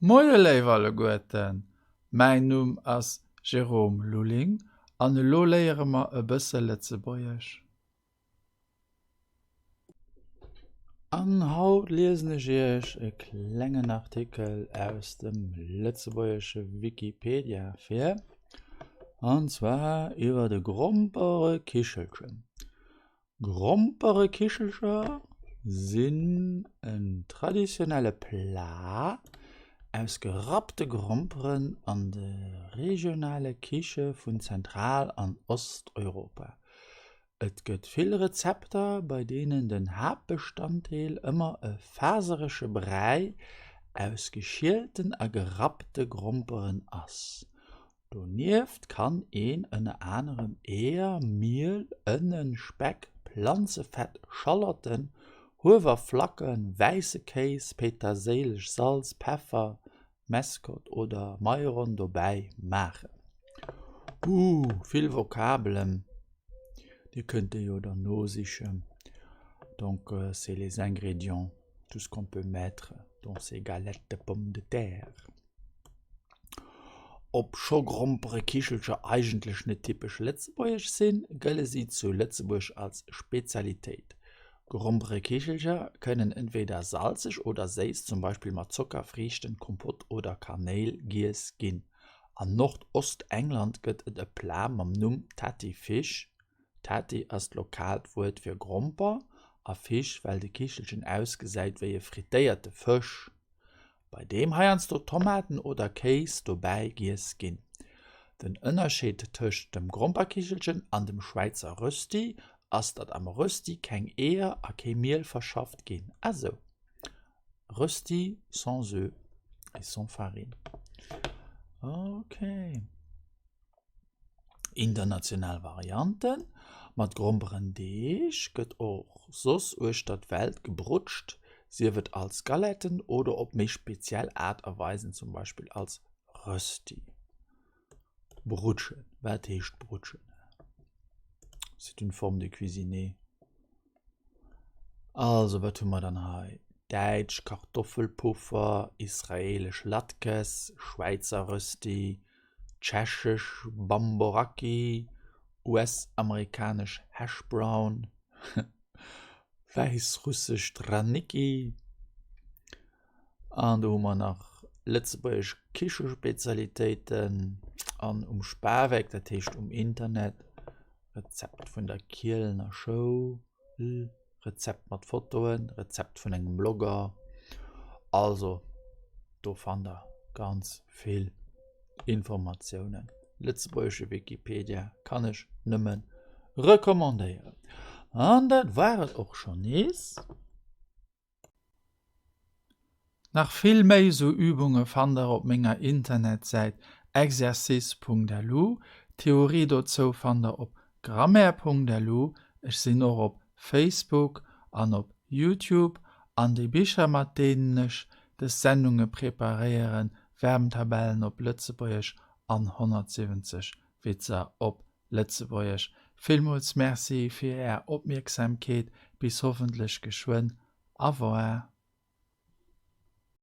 Moie léif alleguerten, mäin Numm ass Jérôme Lulling an elo léiere mer e bësse Lëtzebuergesch. An haut liesen ech iech e klengen Artikel aus dem lëtzebuergesche Wikipedia vir, an zwar iwwer de Gromperekichelchen. Gromperekichelcher sinn en traditionelle Plat aus gerappte Gromperen an de regionale Kiche vun Zentral an Osteuropa. Et gëtt vill Rezepter, bei deenen den Haaptbestanddeel ëmmer e faserege Bräi aus geschielten a gerappte Gromperen ass. Donieft kann een ënner anerem Eeër, Miel, Ënnen, Speck, Planzefett, Schallotten, Huewerflacken, wäisse Kéis, Peterséileg, Salz, Peffer, Meskott oder Mairon dobäi maachen. Ooh, vill Vokabelen, Dir kënnt déi jo dann nosichen. Donc c'est les ingrédients, tout ce qu'on peut mettre dans ces galettes de pommes de terre. Obscho Gromperekichelcher eigentlech net typesch lëtzebuergesch sinn, gëlle si zu Lëtzebuerg als Spezialitéit. Gromperekichelcher kënnen entweeder salzeg oder séiss, zum Beispill mat Zocker, Friichten, Kompott oder Kanéil, giess ginn. An Nordostengland gëtt et e Plat mam Numm Tatty Fish, Tatty ass d'lokaalt Wuert fir Gromper a Fish well de Kichelchen ausgesäit wéi e frittéierte Fësch. bei deem heiansdo Tomaten oder Kéis dobäi giess ginn. Den Ënnerscheed tëscht dem Gromperkichelchen an dem Schwäizer Rösti ass, datt am Rösti keng Eeër a kee Miel verschafft ginn. Ah sou, Rösti sans œufs et sans farine. Ok. International Varianten, Mat Gromperendeeg gëtt och soss uechter d'Welt gebrutscht, sief et als Galetten oder op méi speziell Aart a Weisen, zum Beispill als Rösti. Brutschen, wat heescht brutschen? C'est une forme de cuisiner. Also wat hu mer dann hei? Däitsch Kartoffelpuffer, israelesch Latkes, Schwäizer Rösti, tschechesch Bamboraki, US-amerikanesch Hash Brown, wäissrussesch Draniki an do hu mer nach lëtzebuergesch Kichespezialitéiten an um Spaweck, dat heescht um Internet, Rezept vun der Kielener Schoul. Rezept mat Fotoen, Rezept vun engem Blogger. Also do fannt der ganz vill Informatiounen. Lëtzebuergesche Wikipedia kann ech nëmme recommandéieren. An dat war et och schonn nees. Nach vill méi esou Übunge fannt der op menger Internetsäit exercice.lu. D'Theorie dozou fannt der op grammaire.lu. Ech sinn och op Facebook an op Youtube. An déi Bicher mat deenen ech des Sendunge preparéieren, Verbentabellen op Lëtzebuergesch an 170 Witzer op Lëtzebuergesch. Villmools Merci fir är Opmierksamkeet. Bis hoffentlech geschwënn. Au revoir.